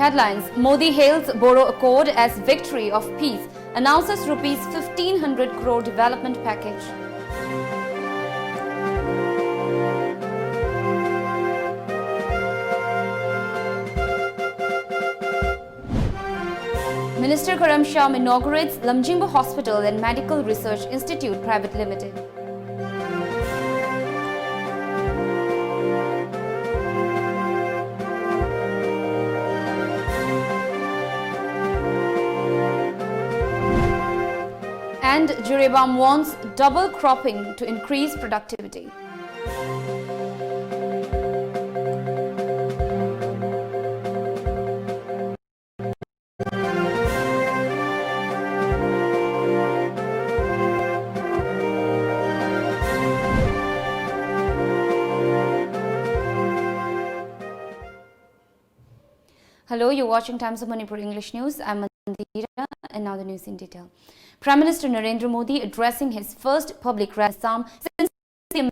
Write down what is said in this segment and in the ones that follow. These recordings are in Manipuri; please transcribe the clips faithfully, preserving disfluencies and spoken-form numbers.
Headlines: Modi hails Bodo Accord as victory of peace, announces rupees fifteen hundred crore development package. Minister Khorramshahm inaugurates Lamjingba Hospital and Medical Research Institute Private Limited. And Jiribam wants double cropping to increase productivity. Hello, you're watching Times of Manipur English News. I'm Mandira, and now the news in detail. Prime Minister Narendra Modi addressing his first public rally in Assam since the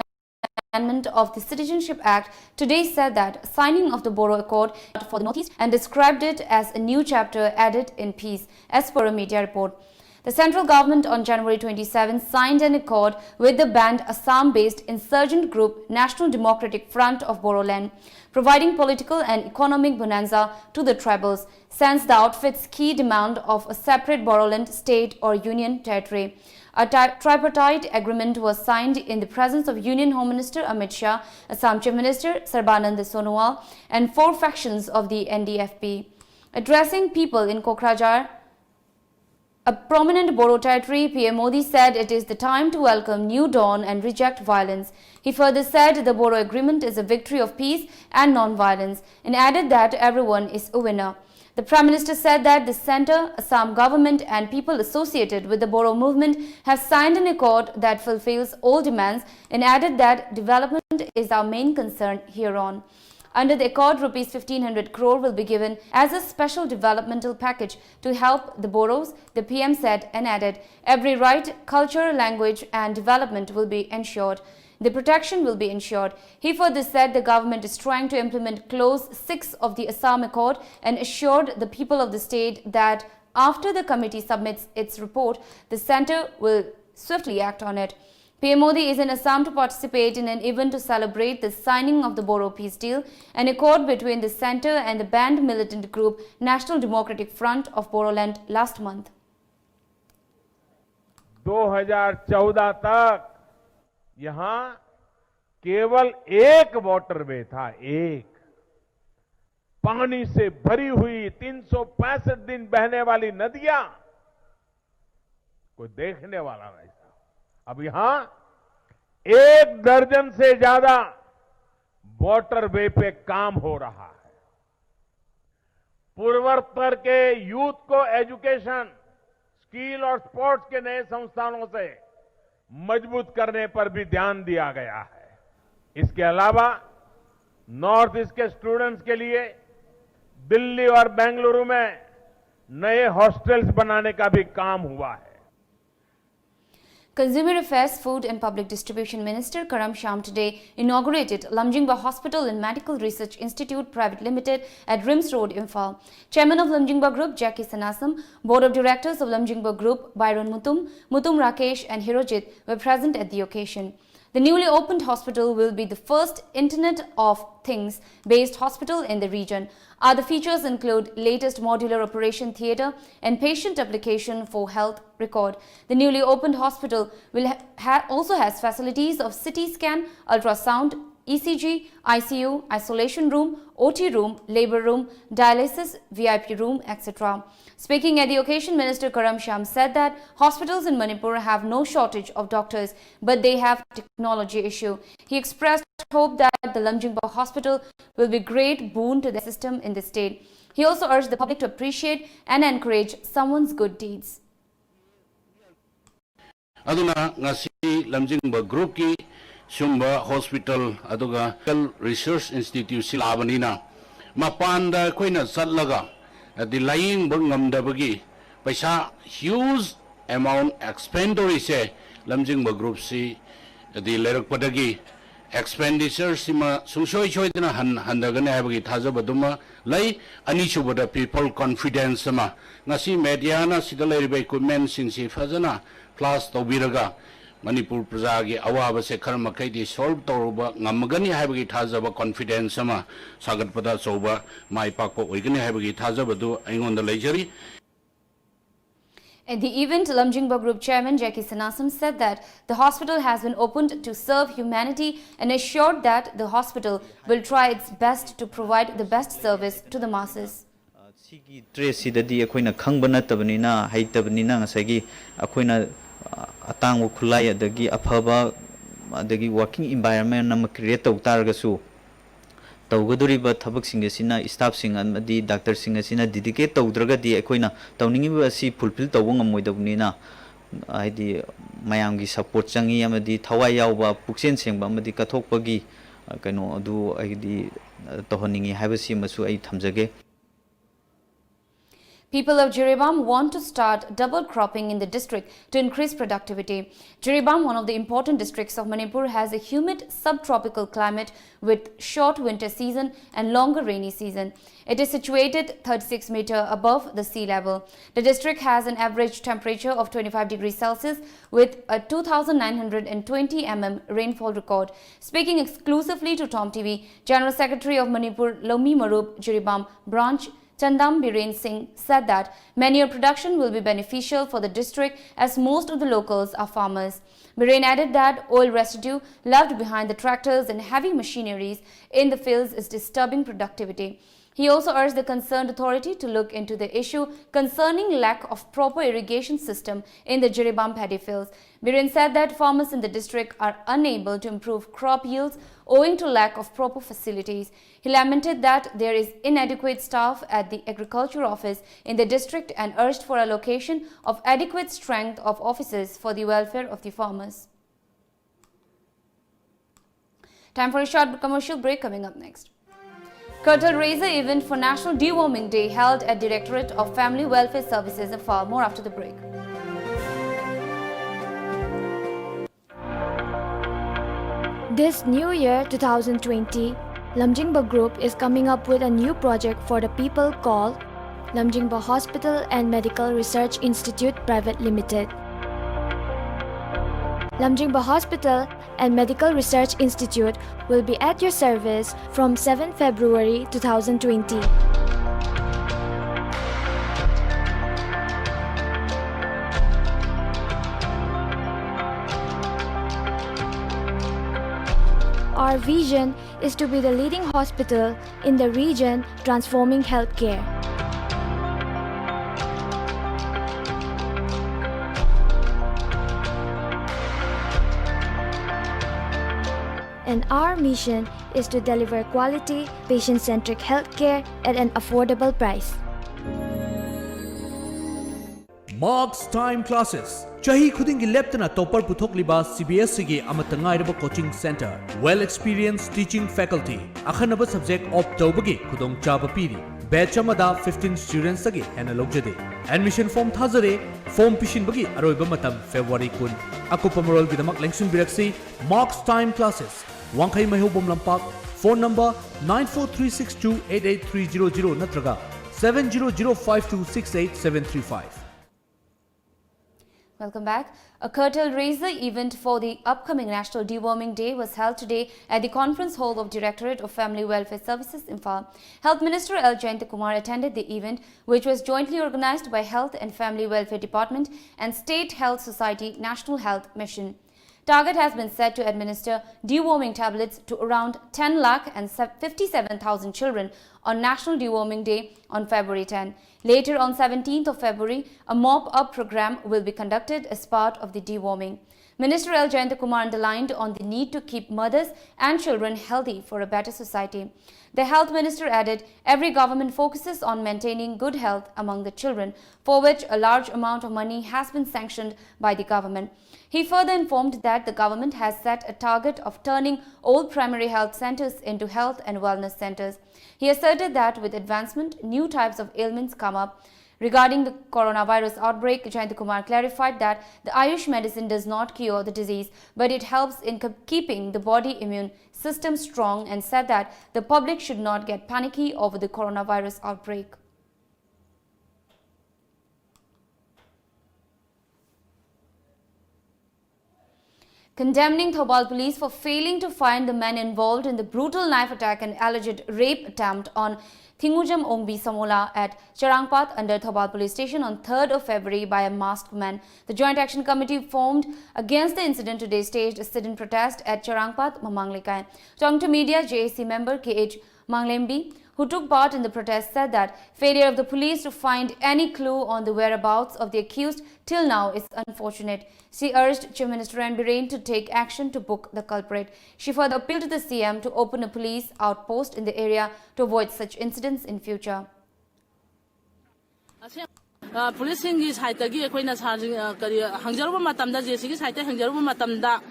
amendment of the Citizenship Act today said that signing of the Bodo Accord for the Northeast and described it as a new chapter added in peace, as per a media report. The central government on January twenty-seven signed an accord with the banned Assam-based insurgent group National Democratic Front of Bodoland, providing political and economic bonanza to the tribals, since the outfit's key demand of a separate Bodoland state or union territory. A tri- tripartite agreement was signed in the presence of Union Home Minister Amit Shah, Assam Chief Minister Sarbananda Sonowal, and four factions of the N D F B. Addressing people in Kokrajhar, a prominent Bodo territory, P M Modi said it is the time to welcome new dawn and reject violence. He further said the Bodo Agreement is a victory of peace and non-violence, and added that everyone is a winner. The Prime Minister said that the centre, Assam government and people associated with the Bodo movement have signed an accord that fulfills all demands, and added that development is our main concern here on. Under the accord, rupees fifteen hundred crore will be given as a special developmental package to help the Bodos, the P M said, and added, every right, culture, language and development will be ensured. the protection will be ensured. He further said the government is trying to implement clause six of the Assam Accord and assured the people of the state that after the committee submits its report, the center will swiftly act on it. P M Modi is in Assam to participate in an event to celebrate the signing of the Bodo peace deal, an accord between the center and the banned militant group National Democratic Front of Bodoland last month. दो हज़ार चौदह तक यहां केवल एक वाटरवे था, एक। पानी से भरी हुई तीन सौ पैंसठ दिन बहने वाली नदियां, कोई देखने वाला नहीं था। अब यहां एक दर्जन से ज्यादा वाटरवे पे काम हो रहा है। पूर्वोत्तर के यूथ को एजुकेशन, स्किल और स्पोर्ट्स के नए संस्थानों से मजबूत करने पर भी ध्यान दिया गया है। इसके अलावा नॉर्थ ईस्ट के स्टूडेंट्स के लिए दिल्ली और बेंगलुरु में नए हॉस्टल्स बनाने का भी काम हुआ है। Consumer Affairs, Food and Public Distribution Minister Karam Shyam today inaugurated Lamjingba Hospital and Medical Research Institute Private Limited at RIMS Road, Imphal. Chairman of Lamjingba Group, Jackie Sanasam, Board of Directors of Lamjingba Group, Byron Mutum, Mutum Rakesh and Hirojit were present at the occasion. The newly opened hospital will be the first Internet of Things based hospital in the region. Other features include latest modular operation theatre and patient application for health record. The newly opened hospital will ha- ha- also has facilities of C T scan, ultrasound, E C G, I C U, isolation room, O T room, labor room, dialysis, V I P room, et cetera. Speaking at the occasion, Minister Karam Shyam said that hospitals in Manipur have no shortage of doctors, but they have technology issue. He expressed hope that the Lamjingba Hospital will be great boon to the system in the state. He also urged the public to appreciate and encourage someone's good deeds. ꯑꯗꯨꯅ ꯉꯁꯤ ꯂꯝꯖꯤꯡꯕ ꯒ꯭ꯔꯨꯞꯀꯤ ꯁꯨꯝꯕ ꯍꯣꯁꯄꯤꯇꯥꯜ ꯑꯗꯨꯒ ꯔꯤꯁꯔꯁ ꯏꯟꯁꯇꯤꯇ꯭ꯌꯨꯠꯁꯤ ꯂꯥꯛꯑꯕꯅꯤꯅ ꯃꯄꯥꯟꯗ ꯑꯩꯈꯣꯏꯅ ꯆꯠꯂꯒ ꯍꯥꯏꯗꯤ ꯂꯥꯌꯦꯡꯕ ꯉꯝꯗꯕꯒꯤ ꯄꯩꯁꯥ ꯍ꯭ꯌꯨꯖ ꯑꯦꯃꯥꯎꯟ ꯑꯦꯛꯁꯄꯦꯟ ꯇꯧꯔꯤꯁꯦ ꯂꯝꯖꯤꯡꯕ ꯒ꯭ꯔꯨꯞꯁꯤ ꯑꯗꯤ ꯂꯩꯔꯛꯄꯗꯒꯤ expenditure ꯁꯤꯃ ꯁꯨꯡꯁꯣꯏ ꯁꯣꯏꯗꯅ ꯍꯟ-, ꯍꯟꯊꯒꯅꯤ ꯍꯥꯏꯕꯒꯤ ꯊꯥꯖꯕꯗꯨꯃ ꯂꯩ꯫ ꯑꯅꯤꯁꯨꯕꯗ, people confidence ꯑꯃ, ꯉꯁꯤ media ꯅ ꯁꯤꯗ ꯂꯩꯔꯤꯕ equipment ꯁꯤꯡꯁꯤ ꯐꯖꯅ flush ꯇꯧꯕꯤꯔꯒ ꯃꯅꯤꯄꯨꯔ ꯄ꯭ꯔꯖꯥꯒꯤ ꯑꯋꯥꯕꯁꯦ ꯈꯔ ꯃꯈꯩꯗꯤ solve ꯇꯧꯔꯨꯕ ꯉꯝꯃꯒꯅꯤ ꯍꯥꯏꯕꯒꯤ ꯊꯥꯖꯕ, confidence ꯑꯃ ꯁꯥꯒꯠꯄꯗ ꯑꯆꯧꯕ ꯃꯥꯏ ꯄꯥꯛꯄ ꯑꯣꯏꯒꯅꯤ ꯍꯥꯏꯕꯒꯤ ꯊꯥꯖꯕꯗꯨ ꯑꯩꯉꯣꯟꯗ ꯂꯩꯖꯔꯤ꯫ In the event, Lamjingba Group Chairman Jackie Sanasam said that the hospital has been opened to serve humanity and assured that the hospital will try its best to provide the best service to the masses. ꯁꯤꯒꯤ ꯇ꯭ꯔꯦꯠꯁꯤꯗꯗꯤ ꯑꯩꯈꯣꯏꯅ ꯈꯪꯕ ꯅꯠꯇꯕꯅꯤꯅ, ꯍꯩꯇꯕꯅꯤꯅ, ꯉꯁꯥꯏꯒꯤ ꯑꯩꯈꯣꯏꯅ ꯑꯇꯥꯡꯕ ꯈꯨꯠꯂꯥꯏ ꯑꯗꯒꯤ ꯑꯐꯕ ꯑꯗꯒꯤ working environment ꯑꯃ create ꯇꯧ ꯇꯥꯔꯒꯁꯨ, ꯇꯧꯒꯗꯧꯔꯤꯕ ꯊꯕꯛꯁꯤꯡ ꯑꯁꯤꯅ staff ꯁꯤꯡ ꯑꯃꯗꯤ doctor ꯁꯤꯡ ꯑꯁꯤꯅ dedicate ꯇꯧꯗ꯭ꯔꯒꯗꯤ ꯑꯩꯈꯣꯏꯅ ꯇꯧꯅꯤꯡꯉꯤꯕ ꯑꯁꯤ fulfill ꯇꯧꯕ ꯉꯝꯃꯣꯏꯗꯕꯅꯤꯅ, ꯍꯥꯏꯗꯤ ꯃꯌꯥꯝꯒꯤ support ꯆꯪꯉꯤ ꯑꯃꯗꯤ ꯊꯋꯥꯏ ꯌꯥꯎꯕ, ꯄꯨꯛꯆꯦꯜ ꯁꯦꯡꯕ ꯑꯃꯗꯤ ꯀꯠꯊꯣꯛꯄꯒꯤ ꯀꯩꯅꯣ ꯑꯗꯨ ꯍꯥꯏꯗꯤ ꯇꯧꯍꯟꯅꯤꯡꯉꯤ ꯍꯥꯏꯕꯁꯤꯃꯁꯨ ꯑꯩ ꯊꯝꯖꯒꯦ꯫ People of Jiribam want to start double cropping in the district to increase productivity. Jiribam, one of the important districts of Manipur, has a humid subtropical climate with short winter season and longer rainy season. It is situated thirty-six meter above the sea level. The district has an average temperature of twenty-five degrees Celsius with a two thousand nine hundred twenty mm rainfall record. Speaking exclusively to Tom T V, General Secretary of Manipur Lomi Marup Jiribam Branch Chandam Biren Singh said that manure production will be beneficial for the district as most of the locals are farmers. Biren added that oil residue left behind the tractors and heavy machineries in the fields is disturbing productivity. He also urged the concerned authority to look into the issue concerning lack of proper irrigation system in the Jiribam paddy fields. Biren said that farmers in the district are unable to improve crop yields owing to lack of proper facilities. He lamented that there is inadequate staff at the agriculture office in the district and urged for a location of adequate strength of officers for the welfare of the farmers. Time for a short commercial break. Coming up next. Curtain raiser event for National Deworming Day held at Directorate of Family Welfare Services, Imphal. More after the break. This new year, two thousand twenty, Lamjingba Group is coming up with a new project for the people called Lamjingba Hospital and Medical Research Institute Private Limited. Lamjingba Hospital and Medical Research Institute will be at your service from seventh February two thousand twenty. Our vision is to be the leading hospital in the region, transforming healthcare. And our mission is to deliver quality, patient-centric healthcare at an affordable price. Marks Time Classes. ꯆꯍꯤ ꯈꯨꯗꯤꯡꯒꯤ ꯂꯦꯞꯇꯅ ꯇꯣꯞꯄꯔ ꯄꯨꯊꯣꯛꯂꯤꯕ ꯁꯤ ꯕꯤ ꯑꯦꯁ ꯏꯒꯤ ꯑꯃꯠꯇ ꯉꯥꯏꯔꯕ coaching centre, well experience teaching faculty, ꯑꯈꯟꯅꯕ ꯁꯕꯖꯦꯛ ꯑꯣꯞ ꯇꯧꯕꯒꯤ ꯈꯨꯗꯣꯡꯆꯥꯕ ꯄꯤꯔꯤ꯫ ꯕꯦꯆ ꯑꯃꯗ ꯐꯤꯐꯇꯤꯟ ꯁ꯭ꯇꯨꯗꯦꯟꯠꯁꯇꯒꯤ ꯍꯦꯟꯅ ꯂꯧꯖꯗꯦ꯫ ꯑꯦꯗꯃꯤꯁꯟ ꯐꯣꯔꯝ ꯊꯥꯖꯔꯦ꯫ ꯐꯣꯔꯝ ꯄꯤꯁꯤꯟꯕꯒꯤ ꯑꯔꯣꯏꯕ ꯃꯇꯝ ꯐꯦꯕ꯭ꯔꯨꯋꯥꯔꯤ ꯀꯨꯟ꯫ ꯑꯀꯨꯞꯄ ꯃꯔꯣꯜꯒꯤꯗꯃꯛ ꯂꯦꯡꯁꯤꯟꯕꯤꯔꯛꯁꯤ꯫ Marks Time Classes, ꯋꯥꯡꯈꯩ ꯃꯩꯍꯧꯕꯝ ꯂꯝꯄꯥꯛ, phone number nine four three six two eight eight three zero zero ꯅꯠꯇ꯭ꯔꯒ seven zero zero five two six eight seven three five. Welcome back. A curtailed raiser event for the upcoming National Deworming Day was held today at the Conference Hall of Directorate of Family Welfare Services, Imphal. Health Minister L. Jayantakumar attended the event, which was jointly organized by Health and Family Welfare Department and State Health Society National Health Mission. Target has been set to administer deworming tablets to around ten lakh and fifty-seven thousand children on National Deworming Day on February ten. Later, on seventeenth of February, a mop-up program will be conducted as part of the deworming. Minister L. Jayantakumar underlined on the need to keep mothers and children healthy for a better society. The health minister added, every government focuses on maintaining good health among the children, for which a large amount of money has been sanctioned by the government. He further informed that the government has set a target of turning old primary health centers into health and wellness centers. He asserted that with advancement, new types of ailments come up. Regarding the coronavirus outbreak, Jayanta Kumar clarified that the Ayush medicine does not cure the disease, but it helps in keeping the body immune system strong, and said that the public should not get panicky over the coronavirus outbreak. Condemning Thoubal police for failing to find the men involved in the brutal knife attack and alleged rape attempt on Thingujam Ongbi Samola at Charangpat under Thoubal Police Station on third of February by a masked man. The Joint Action Committee formed against the incident today staged a sit-in protest at Charangpat Mamang Lekai. Talking to media, J A C member K H Manglembi, who took part in the protest, said that failure of the police to find any clue on the whereabouts of the accused till now is unfortunate. She urged Chief Minister N Biren to take action to book the culprit. She further appealed to the C M to open a police outpost in the area to avoid such incidents in future. ꯑ, ꯄꯨꯂꯤꯁꯁꯤꯡꯒꯤ ꯁꯥꯏꯠꯇꯒꯤ ꯑꯩꯈꯣꯏꯅ ꯁꯥꯔꯁꯤꯡ, ꯑ, ꯀꯔꯤ, ꯍꯪꯖꯔꯨꯕ ꯃꯇꯝꯗ, ꯖꯦ ꯁꯤꯒꯤ ꯁꯥꯏꯠꯇ ꯍꯪꯖꯔꯨꯕ ꯃꯇꯝꯗ,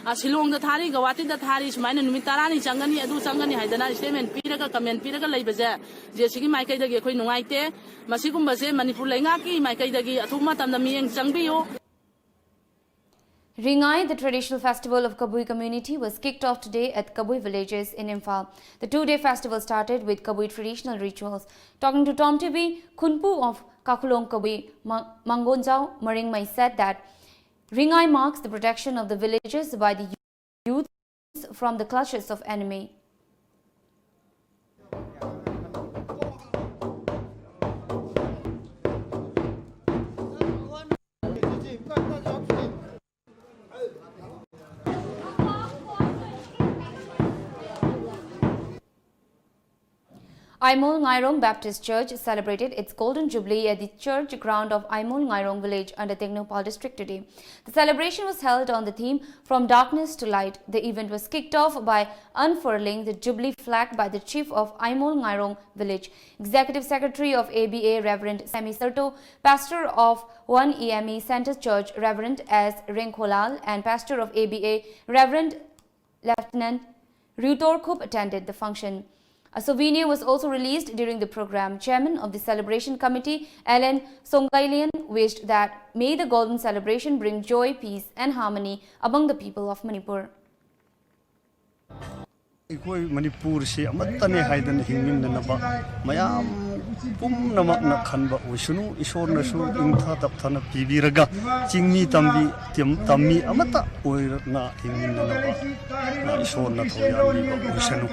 ꯑ, ꯁꯤꯂꯣꯡꯗ ꯊꯥꯔꯤ, ꯒꯧꯍꯥꯇꯤꯗ ꯊꯥꯔꯤ, ꯁꯨꯃꯥꯏꯅ ꯅꯨꯃꯤꯠ ꯇꯔꯥꯅꯤ ꯆꯪꯒꯅꯤ, ꯑꯗꯨ ꯆꯪꯒꯅꯤ ꯍꯥꯏꯗꯅ ꯁ꯭ꯇꯦꯠꯃꯦꯟ ꯄꯤꯔꯒ, ꯀꯃꯦꯟ ꯄꯤꯔꯒ ꯂꯩꯕꯁꯦ ꯖꯦ ꯁꯤꯒꯤ ꯃꯥꯏꯀꯩꯗꯒꯤ ꯑꯩꯈꯣꯏ ꯅꯨꯡꯉꯥꯏꯇꯦ꯫ ꯃꯁꯤꯒꯨꯝꯕꯁꯦ ꯃꯅꯤꯄꯨꯔ ꯂꯩꯉꯥꯛꯀꯤ ꯃꯥꯏꯀꯩꯗꯒꯤ ꯑꯊꯨꯕ ꯃꯇꯝꯗ ꯃꯤꯠꯌꯦꯡ ꯆꯪꯕꯤꯌꯨ꯫ Ringai, the traditional festival of Kabui community, was kicked off today at Kabui villages in Imphal. The two-day festival started with Kabui traditional rituals. Talking to Tom T V, Khunpu of Kakhulong Kabui, Ma-, Mangonjao Maringmai, said that Ringai marks the protection of the villages by the youth from the clutches of enemy. Aimol Ngairong Baptist Church celebrated its Golden Jubilee at the church ground of Aimol Ngairong village under Tengnoupal district today. The celebration was held on the theme From Darkness to Light. The event was kicked off by unfurling the Jubilee flag by the chief of Aimol Ngairong village, Executive Secretary of A B A Reverend Sami Sarto, Pastor of One E M E Center Church Reverend S Rengkholal, and Pastor of A B A Reverend Lieutenant Ryutor Khup attended the function. A souvenir was also released during the program. Chairman of the celebration committee, L N Songailian, wished that may the golden celebration bring joy, peace and harmony among the people of Manipur. ꯑꯩꯈꯣꯏ ꯃꯅꯤꯄꯨꯔꯁꯤ ꯑꯃꯠꯇꯅꯦ ꯍꯥꯏꯗꯅ ꯍꯤꯡꯃꯤꯟꯅꯅꯕ ꯃꯌꯥꯝ ꯄꯨꯝꯅꯃꯛꯅ ꯈꯟꯕ ꯑꯣꯏꯁꯅꯨ꯫ ꯏꯁꯣꯔꯅꯁꯨ ꯏꯪꯊ ꯇꯞꯊꯅ ꯄꯤꯕꯤꯔꯒ ꯆꯤꯡꯃꯤ ꯇꯝꯕꯤ ꯇꯝ- ꯇꯝꯃꯤ ꯑꯃꯠꯇ ꯑꯣꯏꯅ ꯍꯤꯡꯃꯤꯟꯅꯅꯕ ꯏꯁꯣꯔꯅ ꯊꯧꯖꯥꯜꯕꯤꯕ ꯑꯣꯏꯁꯅꯨ꯫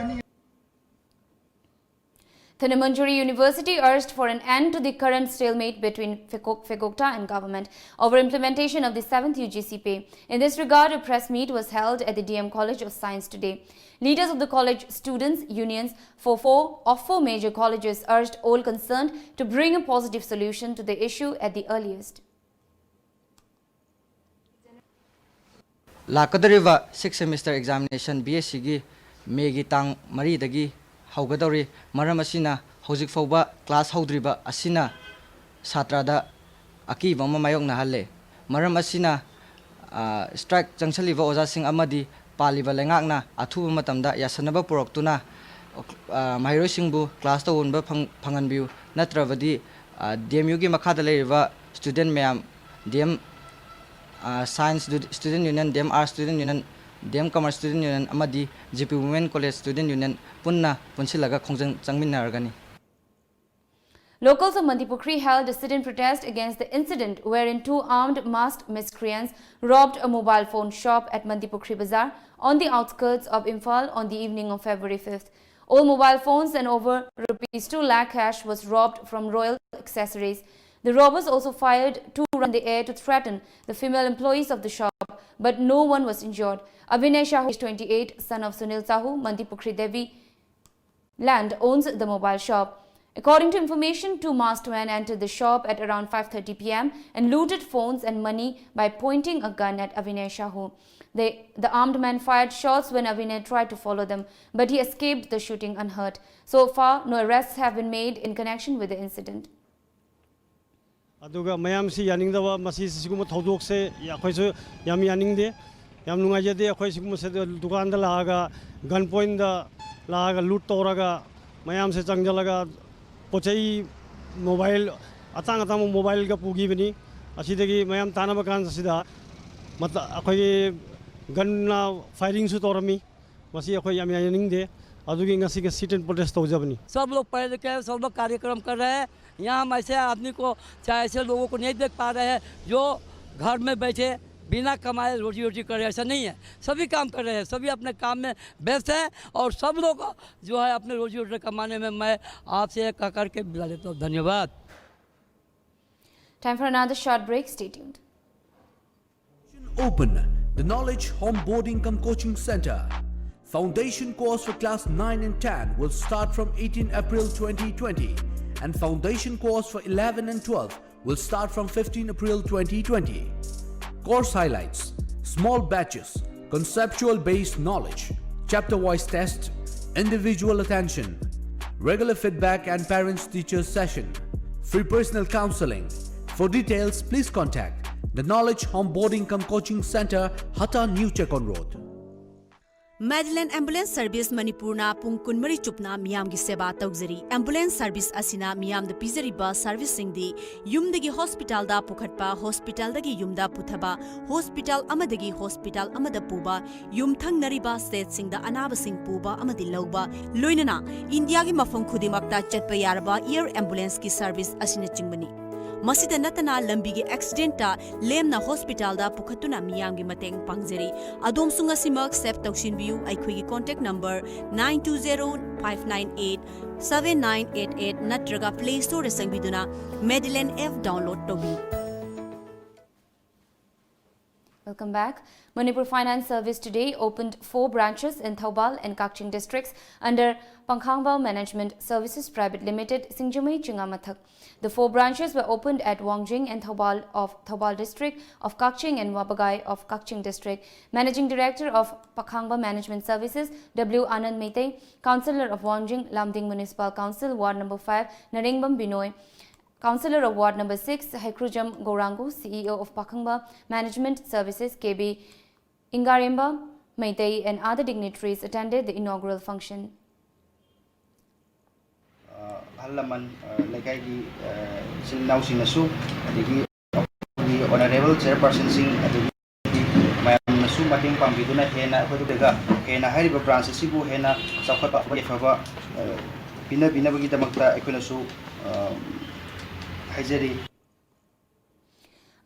Dhanamanjuri University urged for an end to the current stalemate between Phekok- Phekokta and government over implementation of the seventh U G C pay. In this regard, a press meet was held at the D M College of Science today. Leaders of the college students' unions for four of four major colleges urged all concerned to bring a positive solution to the issue at the earliest. ꯂꯥꯛꯀꯗꯧꯔꯤꯕ sixth semester examination B S C ꯒꯤ ꯃꯦꯒꯤ ꯇꯥꯡ ꯃꯔꯤꯗꯒꯤ ꯍꯧꯒꯗꯧꯔꯤ꯫ ꯃꯔꯝ ꯑꯁꯤꯅ ꯍꯧꯖꯤꯛ ꯐꯥꯎꯕ class ꯍꯧꯗ꯭ꯔꯤꯕ ꯑꯁꯤꯅ ꯁꯥꯇ꯭ꯔꯗ ꯑꯀꯤꯕ ꯑꯃ ꯃꯥꯌꯣꯛꯅꯍꯜꯂꯦ꯫ ꯃꯔꯝ ꯑꯁꯤꯅ strike ꯆꯪꯁꯤꯜꯂꯤꯕ ꯑꯣꯖꯥꯁꯤꯡ ꯑꯃꯗꯤ ꯄꯥꯜꯂꯤꯕ ꯂꯩꯉꯥꯛꯅ ꯑꯊꯨꯕ ꯃꯇꯝꯗ ꯌꯥꯁꯟꯅꯕ ꯄꯨꯔꯛꯇꯨꯅ ꯃꯍꯩꯔꯣꯏꯁꯤꯡꯕꯨ class ꯇꯧꯍꯟꯕ ꯐꯪꯍꯟꯕꯤꯌꯨ꯫ ꯅꯠꯇ꯭ꯔꯕꯗꯤ D M U ꯒꯤ ꯃꯈꯥꯗ ꯂꯩꯔꯤꯕ student ꯃꯌꯥꯝ D M Science Student Union, D M Arts Student Union, D M Commerce Student Union ꯑꯃꯗꯤ G P Women College Student Union ꯄꯨꯟꯅ ꯄꯨꯟꯁꯤꯜꯂꯒ ꯈꯣꯡꯖꯪ ꯆꯪꯃꯤꯟꯅꯔꯒꯅꯤ꯫ Locals of Mandipukhri held a sit-in protest against the incident wherein two armed masked miscreants robbed a mobile phone shop at Mandipukhri Bazaar on the outskirts of Imphal on the evening of February fifth. All mobile phones and over rupees two lakh cash was robbed from Royal Accessories. The robbers also fired two rounds in the air to threaten the female employees of the shop, but no one was injured. Abhinay Shahu, age twenty-eight, son of Sunil Sahu, Mandipukhri Devi Land, owns the mobile shop. According to information, two masked men entered the shop at around five thirty P M and looted phones and money by pointing a gun at Abhinay Shahu. They, the armed men fired shots when Abhinay tried to follow them, but he escaped the shooting unhurt. So far, no arrests have been made in connection with the incident. ꯑꯗꯨꯒ ꯃꯌꯥꯝꯁꯤ ꯌꯥꯅꯤꯡꯗꯕ, ꯃꯁꯤ ꯁꯤꯒꯨꯝꯕ ꯊꯧꯗꯣꯛꯁꯦ ꯑꯩꯈꯣꯏꯁꯨ ꯌꯥꯝ ꯌꯥꯅꯤꯡꯗꯦ, ꯌꯥꯝ ꯅꯨꯡꯉꯥꯏꯖꯗꯦ꯫ ꯑꯩꯈꯣꯏ ꯁꯤꯒꯨꯝꯕꯁꯤꯗ ꯗꯨꯀꯥꯟꯗ ꯂꯥꯛꯑꯒ gun point ꯗ ꯂꯥꯛꯑꯒ loot ꯇꯧꯔꯒ ꯃꯌꯥꯝꯁꯦ ꯆꯪꯁꯤꯜꯂꯒ ꯄꯣꯠ ꯆꯩ, ꯃꯣꯕꯥꯏꯜ, ꯑꯇꯥꯡ ꯑꯇꯥꯡꯕ ꯃꯣꯕꯥꯏꯜꯒ ꯄꯨꯈꯤꯕꯅꯤ꯫ ꯑꯁꯤꯗꯒꯤ ꯃꯌꯥꯝ ꯇꯥꯟꯅꯕ ꯀꯥꯟꯁꯤꯗ ꯃꯇ-, ꯑꯩꯈꯣꯏꯒꯤ ꯒꯟꯅ ꯐꯥꯏꯔꯤꯡꯁꯨ ꯇꯧꯔꯝꯃꯤ꯫ ꯃꯁꯤ ꯑꯩꯈꯣꯏ ꯌꯥꯝ ꯌꯥꯅꯤꯡꯗꯦ꯫ ꯑꯗꯨꯒꯤ ꯉꯁꯤꯒꯤ sit in protest ꯇꯧꯖꯕꯅꯤ꯫ सब लोग पढ़े लिखे हैं, सब लोग कार्यक्रम कर रहे हैं। यहाँ हम ऐसे आदमी को, चाहे ऐसे लोगों को नहीं देख पा रहे हैं जो घर में बैठे बिना कमाए रोजी रोटी कर रहे हैं, ऐसा नहीं है। सभी काम कर रहे हैं, सभी अपने काम में व्यस्त हैं और सब लोग जो है अपने रोजी रोटी कमाने में। मैं आपसे कह करके विदा लेता हूँ। धन्यवाद। Time for another short break. Stay tuned. Open the Knowledge Onboarding cum Coaching Center. Foundation course for class nine and ten will start from eighteen April twenty twenty, and foundation course for eleven and twelve will start from fifteen April twenty twenty. Course highlights: small batches, conceptual based knowledge, chapter wise test, individual attention, regular feedback and parents teachers session, free personal counseling. For details, please contact the Knowledge Onboarding cum Coaching Center, Hata New Chekon Road. Madeline Ambulance Service ꯃꯅꯤꯄꯨꯔꯅ ꯄꯨꯡ ꯀꯨꯟꯃꯔꯤ ꯆꯨꯞꯅ ꯃꯤꯌꯥꯝꯒꯤ ꯁꯦꯕꯥ ꯇꯧꯖꯔꯤ꯫ ꯑꯦꯝꯕꯨꯂꯦꯟꯁ ꯁꯔꯚꯤꯁ ꯑꯁꯤꯅ ꯃꯤꯌꯥꯝꯗ ꯄꯤꯖꯔꯤꯕ ꯁꯔꯚꯤꯁꯁꯤꯡꯗꯤ ꯌꯨꯝꯗꯒꯤ ꯍꯣꯁꯄꯤꯇꯥꯜꯗ ꯄꯨꯈꯠꯄ, ꯍꯣꯁꯄꯤꯇꯥꯜꯗꯒꯤ ꯌꯨꯝꯗ ꯄꯨꯊꯕ, ꯍꯣꯁꯄꯤꯇꯥꯜ ꯑꯃꯗꯒꯤ ꯍꯣꯁꯄꯤꯇꯥꯜ ꯑꯃꯗ ꯄꯨꯕ, ꯌꯨꯝꯊꯪꯅꯔꯤꯕ ꯁ꯭ꯇꯦꯠꯁꯤꯡꯗ ꯑꯅꯥꯕꯁꯤꯡ ꯄꯨꯕ ꯑꯃꯗꯤ ꯂꯧꯕ, ꯂꯣꯏꯅꯅ ꯏꯟꯗꯤꯌꯥꯒꯤ ꯃꯐꯝ ꯈꯨꯗꯤꯡꯃꯛꯇ ꯆꯠꯄ ꯌꯥꯔꯕ ꯑꯦꯌꯔ ꯑꯦꯝꯕꯨꯂꯦꯟꯁꯀꯤ ꯁꯔꯚꯤꯁ ꯑꯁꯤꯅꯆꯤꯡꯕꯅꯤ꯫ ꯃꯁꯤꯗ ꯅꯠꯇꯅ ꯂꯝꯕꯤꯒꯤ ꯑꯦꯛꯁꯤꯗꯦꯟꯇ ꯂꯦꯝꯅ ꯍꯣꯁꯄꯤꯇꯥꯜꯗ ꯄꯨꯈꯠꯇꯨꯅ ꯃꯤꯌꯥꯝꯒꯤ ꯃꯇꯦꯡ ꯄꯥꯡꯖꯔꯤ꯫ ꯑꯗꯣꯝꯁꯨ ꯉꯁꯤꯃꯛ ꯁꯦꯚ ꯇꯧꯁꯤꯟꯕꯤꯌꯨ꯫ ꯑꯩꯈꯣꯏꯒꯤ contact number nine two zero five nine eight seven nine eight eight ꯅꯠꯇ꯭ꯔꯒ Play Storeꯗ ꯆꯪꯕꯤꯗꯨꯅ Madeline App download ꯇꯧꯕꯤꯌꯨ꯫ Welcome back. Manipur Finance Service today opened four branches in Thoubal and Kakching districts under Pangkhangba Management Services Private Limited, Singjamei Chingamathak. The four branches were opened at Wangjing and Thoubal of Thoubal district, of Kakching and Wabagai of Kakching district. Managing Director of Pakhangba Management Services, W Anand Meitei, Councillor of Wangjing, Lumding Municipal Council, Ward number five, Narengbam Binoy, Councillor of Ward number six, Haikrujam Gourangu, C E O of Pakhangba Management Services, K B Ingaremba Meitei, and other dignitaries attended the inaugural function. ꯑꯍꯜ ꯂꯃꯟ, ꯑ, ꯂꯩꯀꯥꯏꯒꯤ, ꯑ, ꯏꯆꯤꯜ ꯏꯅꯥꯎꯁꯤꯡꯅꯁꯨ, ꯑꯗꯒꯤ ꯑꯩꯈꯣꯏꯒꯤ honourable chairpersonꯁꯤꯡ, ꯑꯗꯒꯤ ꯃꯌꯥꯝꯅꯁꯨ ꯃꯇꯦꯡ ꯄꯥꯡꯕꯤꯗꯨꯅ ꯍꯦꯟꯅ ꯑꯩꯈꯣꯏꯗꯒ ꯍꯦꯟꯅ ꯍꯥꯏꯔꯤꯕ branch ꯑꯁꯤꯕꯨ ꯍꯦꯟꯅ ꯆꯥꯎꯈꯠꯄ, ꯌꯥꯏꯐꯕ, ꯑ, ꯄꯤꯅꯕꯤꯅꯕꯒꯤꯗꯃꯛꯇ ꯑꯩꯈꯣꯏꯅꯁꯨ, ꯑ, ꯍꯥꯏꯖꯔꯤ꯫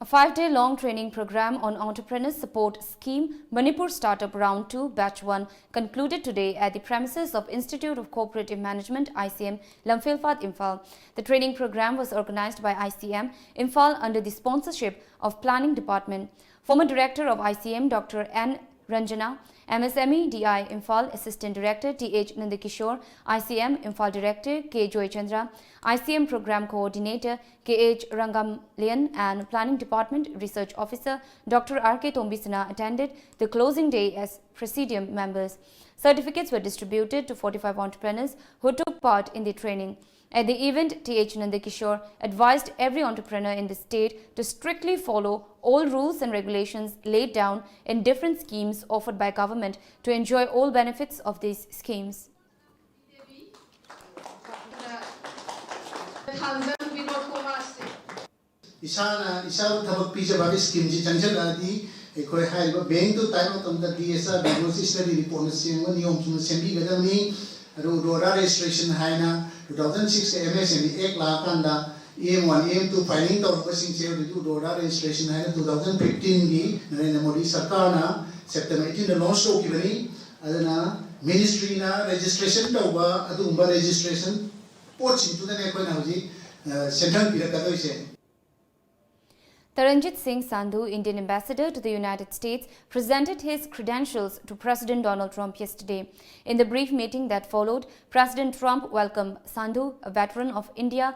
A five-day long training program on Entrepreneur Support Scheme, Manipur Startup Round two, Batch one, concluded today at the premises of Institute of Cooperative Management, I C M, Lamphel Fort, Imphal. The training program was organized by I C M, Imphal, under the sponsorship of Planning Department. Former Director of I C M, Doctor N Ranjana, M S M E D I Imphal, Assistant Director T H Nandakishore, I C M Imphal, Director K Joychandra, I C M Program Coordinator K H Rangamlian, and Planning Department Research Officer Doctor R K Tombisana attended the closing day as presidium members. Certificates were distributed to forty-five entrepreneurs who took part in the training. At the event, T H Nandakishore advised every entrepreneur in the state to strictly follow all rules and regulations laid down in different schemes offered by government to enjoy all benefits of these schemes. ꯏꯁꯥꯅ ꯏꯁꯥꯕꯨ ꯊꯕꯛ ꯄꯤꯖꯕ ꯁ꯭ꯀꯤꯝꯁꯤ ꯆꯪꯁꯤꯜꯂꯛꯑꯗꯤ ꯑꯩꯈꯣꯏ ꯍꯥꯏꯔꯤꯕ ꯕꯦꯡꯇꯨ ꯇꯥꯏꯞ ꯃꯇꯝꯗ ꯗꯤ ꯑꯦꯁ ꯑꯥꯔ ꯕꯦꯡ ꯁ꯭ꯇꯗꯤ ꯔꯤꯄꯣꯔꯠꯅꯆꯤꯡꯕ ꯅꯤꯌꯣꯝ ꯆꯨꯝꯅ ꯁꯦꯝꯕꯤꯒꯗꯕꯅꯤ꯫ ꯑꯗꯨ ꯎꯗꯣꯔꯥ ꯔꯦꯖꯤꯁꯇ꯭ꯔꯦꯁꯟ ꯍꯥꯏꯅ two thousand six M S M E act ꯂꯥꯛꯑꯀꯥꯟꯗ E M one E M two filing ꯇꯧꯔꯛꯄꯁꯤꯡꯁꯦ ꯍꯧꯖꯤꯛꯇꯤ ꯎꯗꯣꯔꯥ ꯔꯦꯖꯤꯁꯇ꯭ꯔꯦꯁꯟ ꯍꯥꯏꯅ two thousand fifteenꯒꯤ ꯅꯔꯦꯟꯗ꯭ꯔ ꯃꯣꯗꯤ ꯁꯔꯀꯥꯔꯅ ꯁꯦꯞꯇꯦꯝꯕꯔ eighteenꯗ ꯂꯣꯟꯁ ꯇꯧꯈꯤꯕꯅꯤ꯫ ꯑꯗꯨꯅ ꯃꯤꯅꯤꯁꯇ꯭ꯔꯤꯅ ꯔꯦꯖꯤꯁꯇ꯭ꯔꯦꯁꯟ ꯇꯧꯕ ꯑꯗꯨꯒꯨꯝꯕ ꯔꯦꯖꯤꯁꯇ꯭ꯔꯦꯁꯟ ꯄꯣꯠꯁꯤꯡꯗꯨꯗꯅꯦ ꯑꯩꯈꯣꯏꯅ ꯍꯧꯖꯤꯛ ꯁꯦꯟꯊꯪ ꯄꯤꯔꯛꯀꯗꯣꯏꯁꯦ꯫ Taranjit Singh Sandhu, Indian ambassador to the United States, presented his credentials to President Donald Trump yesterday. In the brief meeting that followed, President Trump welcomed Sandhu, a veteran of India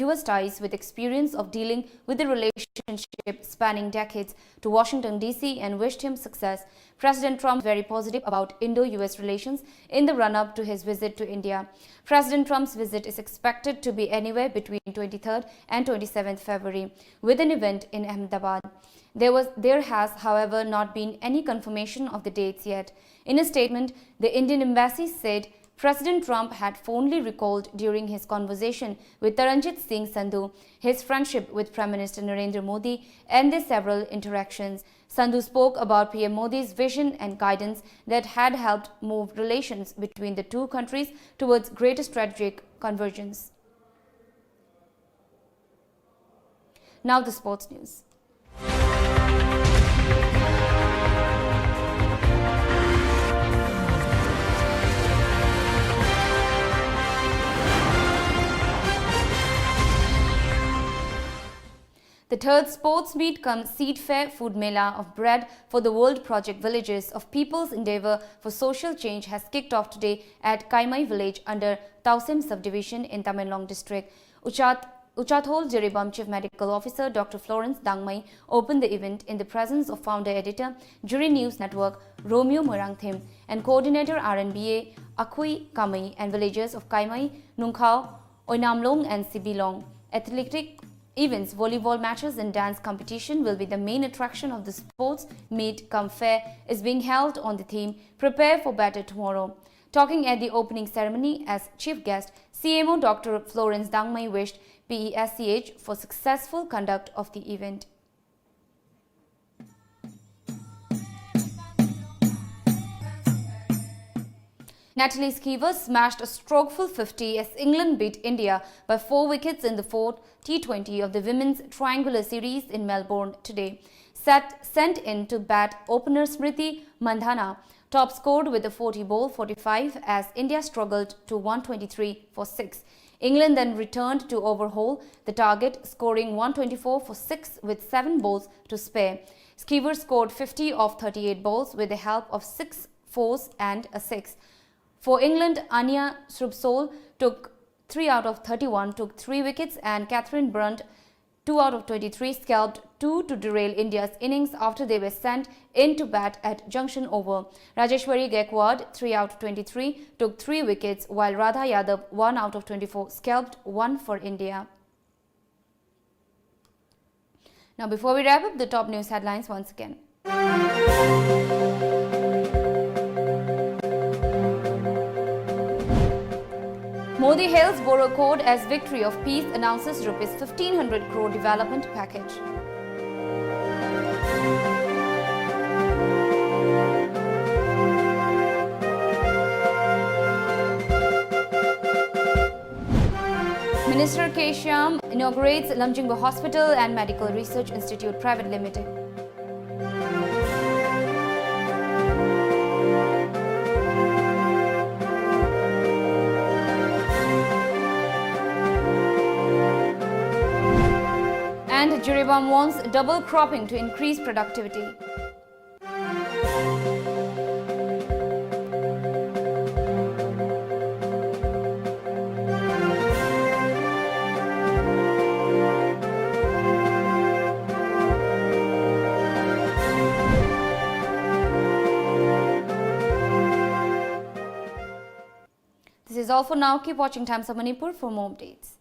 U S ties with experience of dealing with the relationship spanning decades, to Washington, D C and wished him success. President Trump was very positive about Indo U S relations in the run up to his visit to India. President Trump's visit is expected to be anywhere between twenty-third and twenty-seventh February, with an event in Ahmedabad. There, was, there has, however, not been any confirmation of the dates yet. In a statement, the Indian embassy said President Trump had fondly recalled during his conversation with Taranjit Singh Sandhu his friendship with Prime Minister Narendra Modi and their several interactions. Sandhu spoke about P M Modi's vision and guidance that had helped move relations between the two countries towards greater strategic convergence. Now the sports news. The third sports meet cum seed fair food mela of bread for the World Project Villages of People's Endeavour for Social Change has kicked off today at Kaimai village under Tausem subdivision in Tamenglong district. Uchat Uchathol Jiribam Chief Medical Officer Doctor Florence Dangmai opened the event in the presence of founder editor, Jiri News Network, Romeo Moirangthem, and coordinator R N B A, Akhui Kamai, and villagers of Kaimai, Nungkhao, Oinamlong, and Sibilong. Athletic events, volleyball matches, and dance competition will be the main attraction of the sports meet cum fair is being held on the theme Prepare for Better Tomorrow. Talking at the opening ceremony as chief guest, C M O Doctor Florence Dangmai wished P E S C H for successful conduct of the event. Natalie Skeever smashed a strokeful fifty as England beat India by four wickets in the fourth T twenty of the Women's Triangular Series in Melbourne today. Set, sent in to bat opener Smriti Mandhana, top scored with a forty ball forty-five as India struggled to one twenty-three for six. England then returned to overhaul the target, scoring one twenty-four for six with seven balls to spare. Skeever scored fifty of thirty-eight balls with the help of six fours and a six. For England, Anya Shrubsole took three out of thirty-one, took three wickets, and Catherine Brunt, two out of twenty-three, scalped two to derail India's innings after they were sent in to bat at Junction Over. Rajeshwari Gaikwad, three out of twenty-three, took three wickets, while Radha Yadav, one out of twenty-four, scalped one for India. Now, before we wrap up, the top news headlines once again. Modi hails Bodo Accord as victory of peace, announces rupees fifteen hundred crore development package. Minister K Shyam inaugurates Lamjingba Hospital and Medical Research Institute Private Limited. And Jiribam wants double cropping to increase productivity. This is all for now. Keep watching Times of Manipur for more updates.